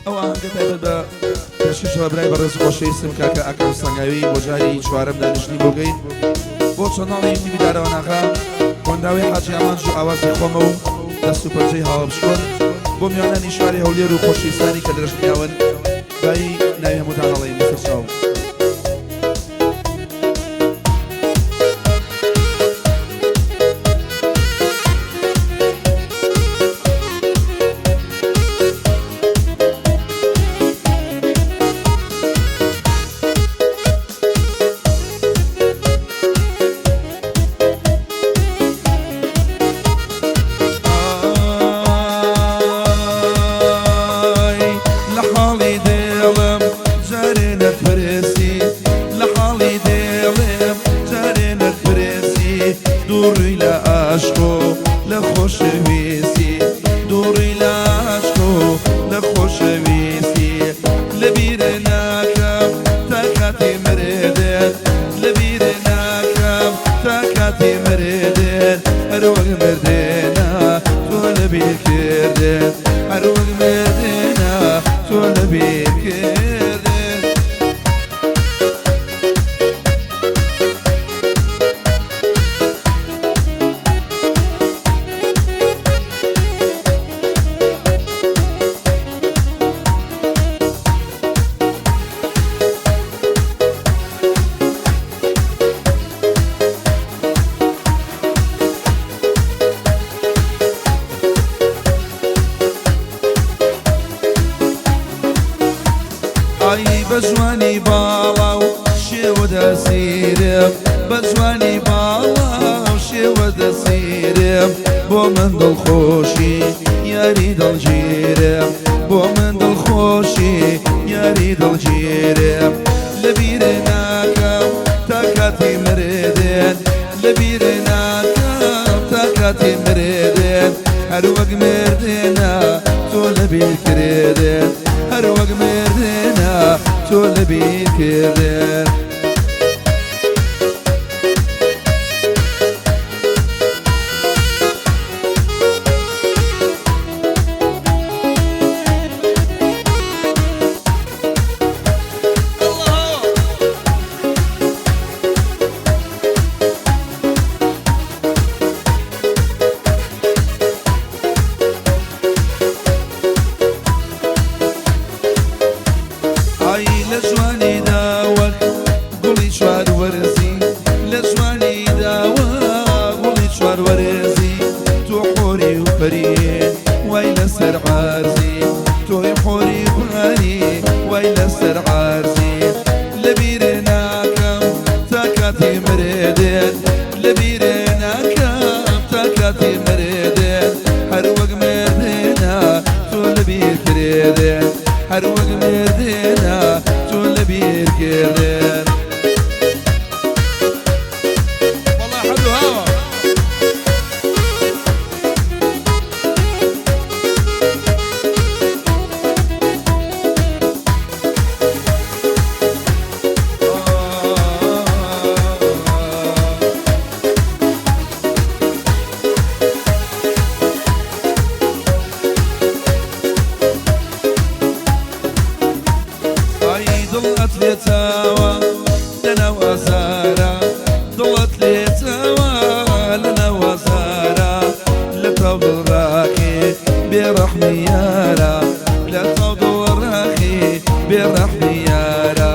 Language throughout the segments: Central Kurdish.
ئەو ئاهەنگە تایبەت بە پێشکەشەوە برای بەڕێز و خۆشەویستم کاکە ئاکام سەنگاوی بۆ جاری چوارەم دانیشتنی بۆ گەین بۆ چەناڵی یوتیوبی دارەوەناغا هۆنراوەی حاجی ئامانج و ئاوازی خۆمە و دەست و پەنجەی هاوە بشکۆن بۆ میوانانی شاری هەولێر و خۆشەویستانی کە لەرەشنیاون بای ناوی هەمووتان ئەڵێین لەسەر چاو. ئای لە حاڵی دێڵم جارێ نەتپرسی، لە حاڵی دێڵم جارێ نەتپرسی، دووڕووی لە عاشق و لە خۆشەویستی، دووڕووی لە عاشق و لە خۆشەویستی، لە بیرێ ناکەم تا کاتی مردن، لە بیرێ ناکەم تا کاتی مردن، هەر وەک مردنە تۆ لە بیر کردن، هەر وەک مردنە تۆ لە بیر کردن. ئای بە جوانی باڵا و شێوە دەسیرم، بە جوانی باڵا و شێوە دەسیرم، بۆ من دڵخۆشی یاری دڵگیرم، بۆ من دڵخۆشی یاری دڵگیرم، لە بیرێ ناکەم تا کاتی مردن، لە بیرێ ناکەم تا کاتی مردن، هەر وەک مردنە تۆ لە بیر کردن، هەر وەک مردنە تۆ لە بیر کردن. ئای لە جوانیدا وەک گوڵی چوار وەرزی، لە جوانیدا وەک گوڵی چوار وەرزی، تۆ حۆری و پەری وای لەسەر عەرزی، تۆی حۆری و پەری وای لەسەر عەرزی، لە بیرێ ناکەم تا کاتی مردن، لە بیرێ ناکەم تا کاتی مردن، هەر وەک مردنە تۆ لە بیر کردن، هەر وەک مردنە تۆ لە بیر کردن. والله حلو هوا. ئای دڵت لێتاوە لەناو ئازارە، دڵت لێتاوە لەناو ئازارە، لە تاو دڵڕاخی بێڕەحمی یارە، لە تاو دڵڕاخی بێڕەحمی یارە،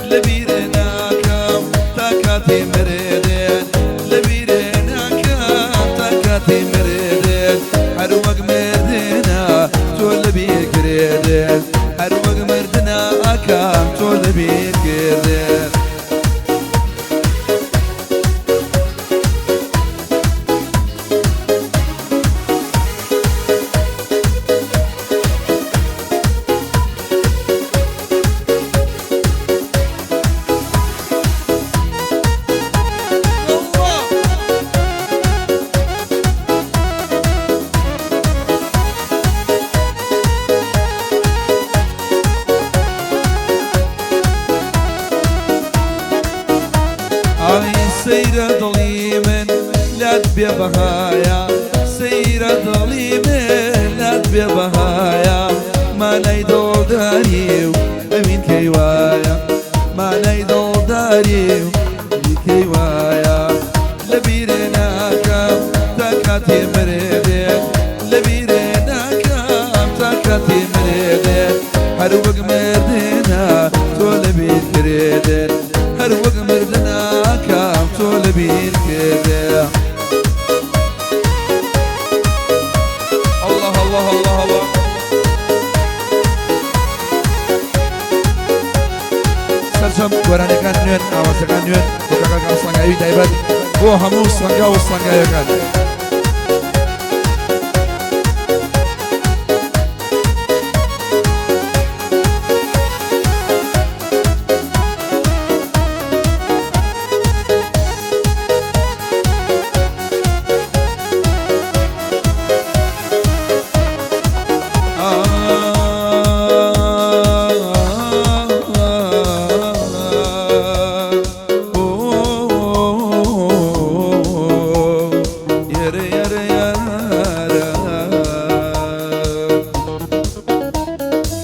لە بیرێ ناکەم تا کاتی مردن، لە بیرێ ناکەم تا کاتی مردن، هەر وەک مردنە تۆ لە بیر کردن، هەر وەک مردنە ئاکام تۆ لە بیر کردن. الله. ئای سەیرە دڵی من لات بێ بەهایە، سەیرە دڵی من لات بێ بەهایە، ما مانای دڵداری و ئەوین کەی وایە، مانای دڵداری و ئەوین کەی وایە. لەبیرێ ناکەم تا کاتێ مرێ، لەبیرێ ناکەم تا کاتێ مرێ. هەر وەک مردنە تۆ لەبیر کرێ، هەر وەک مردناکەم تۆ لەبیر کردێ. الله الله الله الله. سەرجەم گۆرانیەکان نوێن، ئاوازەکان نوێن، بۆ کاکاکان سەنگاوی تایبەت بۆ هەموو سەنگا و سەنگاویەکان.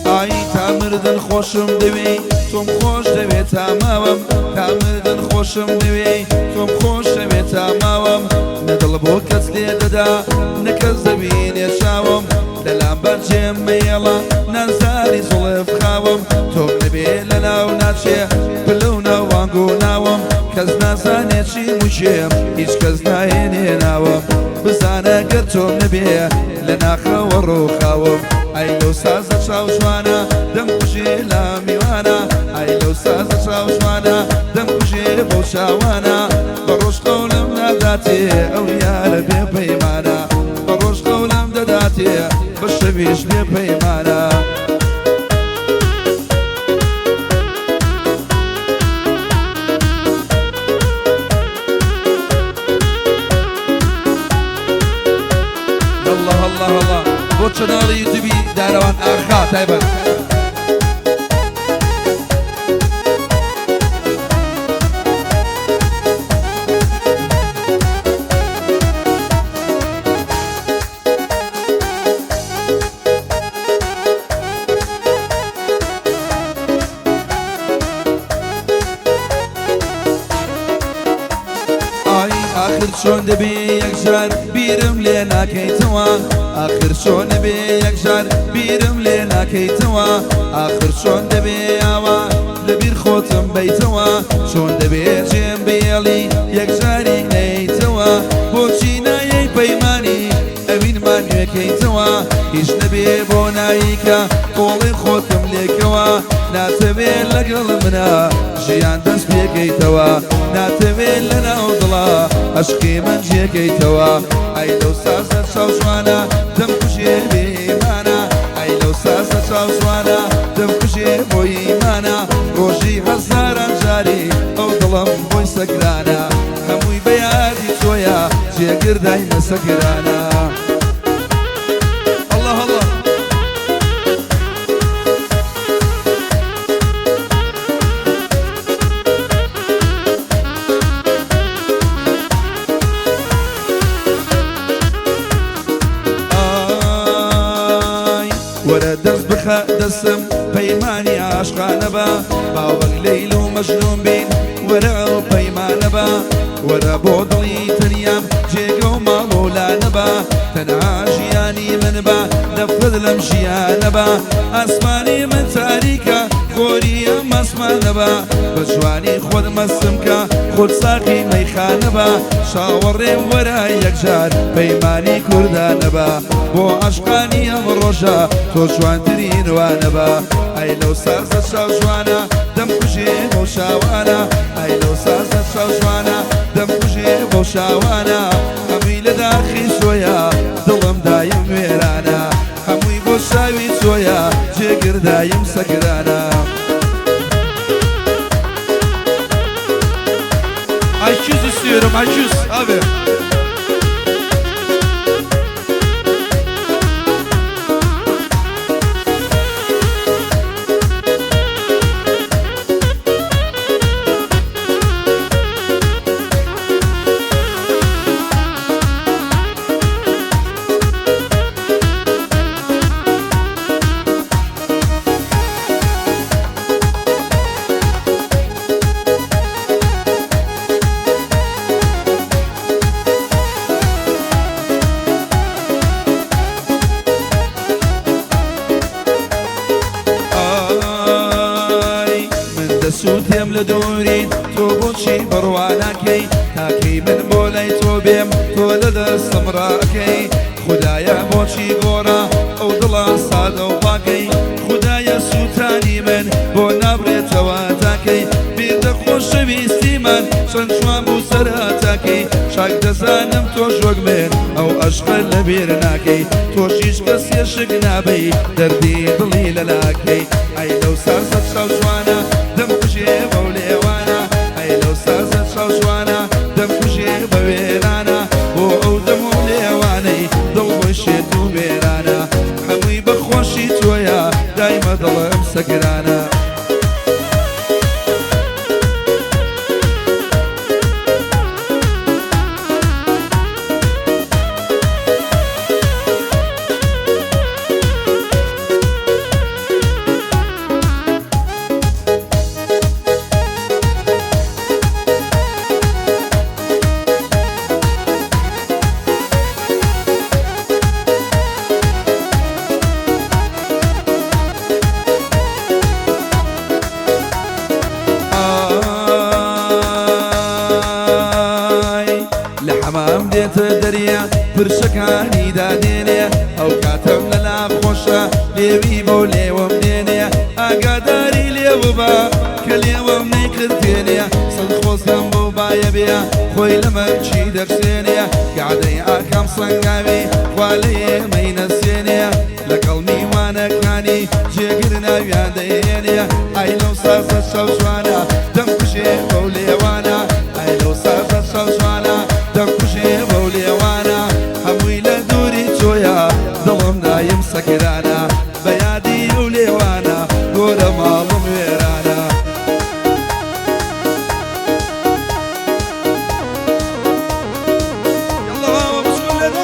ئای تا مردن خۆشم دەوێ، تۆم خۆش دەوێت تا ماوەم، تا مردن خۆشم دەوێ، تۆم خۆش دەوێت تا ماوەم. نەدڵ بۆ کەس لێ دەدا، نە کەس دەبینێ چاوم، لەلام بەجێم مەیەڵە نازاری زوڵف خاوم. تۆم نەبێ لەناو ناچێ پلە و ناوانگ و ناوم، کەس نازانێ چی موچێم، هیچ کەس ناهێنێ ناوم. بزانە گەر تۆم نەبێ لە ناخەوە ڕووخاوم. ئای لەو سازە چاو جوانە دەم کوژێ لا میوانە، ئای لەو سازە چاو جوانە دەم کوژێ بەو چاوانە. بە ڕۆژ قەولم ناداتێ ئەو یارە بێ پەیمانە، بە ڕۆژ قەولم دەداتێ بە شەویش بێ پەیمانە. الله الله الله. بۆ channel ی یوتیوبی دارەوان ئاخا تایبەت. ئای ئاخر چۆن دەبێ یەکجار بیرم لێ ناکەیتەوە، ئاخر چۆن دەبێ یەکجار بیرم لێ ناکەیتەوە، ئاخر چۆن دەبێ ئاوا لەبیر خۆتم بەیتەوە، چۆن دەبێ جێم بێڵی یەکجاری نەیتەوە، بۆچی نایەی پەیمانی ئەوینمان نوێکەیتەوە، هیچ نەبێ بۆ نایکە قۆڵی خۆتم لێکەوە، ناتەوێ لەگەڵ منە ژیان دەست پێکەیتەوە، ناتەوێ لەناو دڵا عەشقی من جێکەیتەوە. ئای لەو سازە چاو جوانە دەم کوژێ بێمانە، ئای لەو سازە چاو جوانە دەم کوژێ بۆ ئیمانە. ڕۆژی هەزاران جاری ئەو دڵم بۆی سەکرانە، هەمووی بە یادی تۆیە جێگردای مەسەکرانە. الله الله. ئای وەرە دەست بخە دەستم پەیمانی عاشقانە بە، باوەک لەیل و مەجنون بین وەرە ئەو پەیمانە بە، وەرە بۆ دڵی تەنیام جێگە و ماڵ و لانە بە، تەنها ژیانی من بە نەفرەت لەم ژیانە بە، ئاسمانی من تاریکە خۆری ئەم ئاسمانە بە، بە جوانی خۆت مەستم کە خۆت ساقی مەیخانە بە، چاوەڕێم وەرە یەکجار پەیمانی کوردانە بە، بۆ عاشقانی ئەم ڕۆژە تۆ جوانترین وانە بە. ئای لەو سازە چاو جوانە دەم کوژێ بەو چاوانە، ئای لەو سازە چاو جوانە دەم کوژێ بەو چاوانە. هەمووی لە داخی تۆیە دڵم دایم وێرانە، هەمووی بۆ چاوی تۆیە جێگردایم سەکرانە. IQs istiyorum IQs abi. دەستم ڕاکەی. خودایە بۆچی گۆڕا ئەو دڵە سادە و پاکەی؟ خودایە سووتانی من بۆ نابرێتەوە تاکەی؟ بیردە خۆشەویستیمان چەند جوان بوو سەرەتاکەی. چاک دەزانم تۆش وەک من ئەو ئەشقە لەبیر ناکەی. تۆش هیچ کەسێ شک نابەی دەردی دڵی لەلاکەی. ئەی لەو سازە چاو جوانە دەم کوژێ بەو لێوانە، ئەی لەو سازە چاو جوانە دەم کوژێ بە وێرانە. بۆ ئەو دەم و لێوانەی دڵ بۆی شێت و وێرانە، هەمووی بە خۆشی تۆیە دایمە دڵم سەکرانە. ئای لە حەمام دێتە دەریا پرشەکانی دادێنێ، ئەو کاتەم لەلا خۆشە لێوی بۆ لێوەم دێنێ. ئاگاداری لێوە بە کە لێوەم نەیقرتێنێ، سەد خۆزگەم بۆ بایە بێ خۆی لە مەمچی دەخسێنێ. گادەی ئاکام سەنگاوی خوا لە ئێمەی نەسێنێ، لەگەڵ میوانەکانی جێگر ناویان دەهێنێ. ئای لەو سازە چاو جوانە دەم کوژێ بەو لێوانە، ئای لەو سازە چاو جوانە دەم کوژێ بەو لێوانە. هەمووی لە دووری تۆیە دڵم دایم سەکرانە، بە یادی ئەو لێوانە گۆرە ماڵم وێرانە. يلا بابا بسم الله.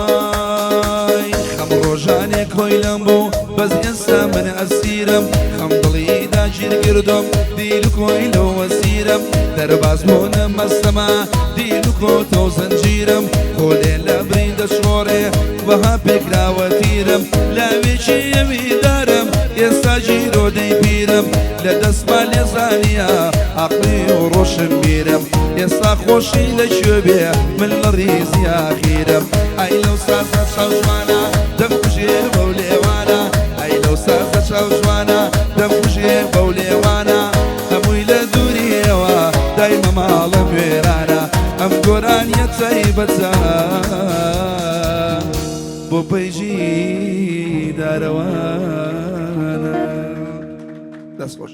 ئای خەم ڕۆژانێک کۆیلەم بوو بەس ئێستا من ئەسیرم، خەم دڵی داگیر کردم دیل و کۆیلە و وەسیرم. دەرباز بوونم مەستەما دیل و کۆتە و زەنجیرم، خۆلێ لە برین دەشۆڕێ وەها پێکراوە تیرم. لاوێکی ئەویدارم ئێستا ژیرۆدەی پیرم، لە دەستما لێزانیە عەقڵی و ڕۆشن بیرم. ئێستا خۆشی لەکوێ بێ من لە ڕیزی ئاخیرم. ئەی لەو سازە چاو جوانە دەم کوژێ بەو لێوانە، ئەی لەو سازە چاو جوانە دەم کوژێ بەو لێوانە. هەمووی لە دووریەوە دایمە ماڵم وێرانە. ئەم گۆرانیە تایبەتە بۆ پەیجی دارەوانە. دەست خۆش.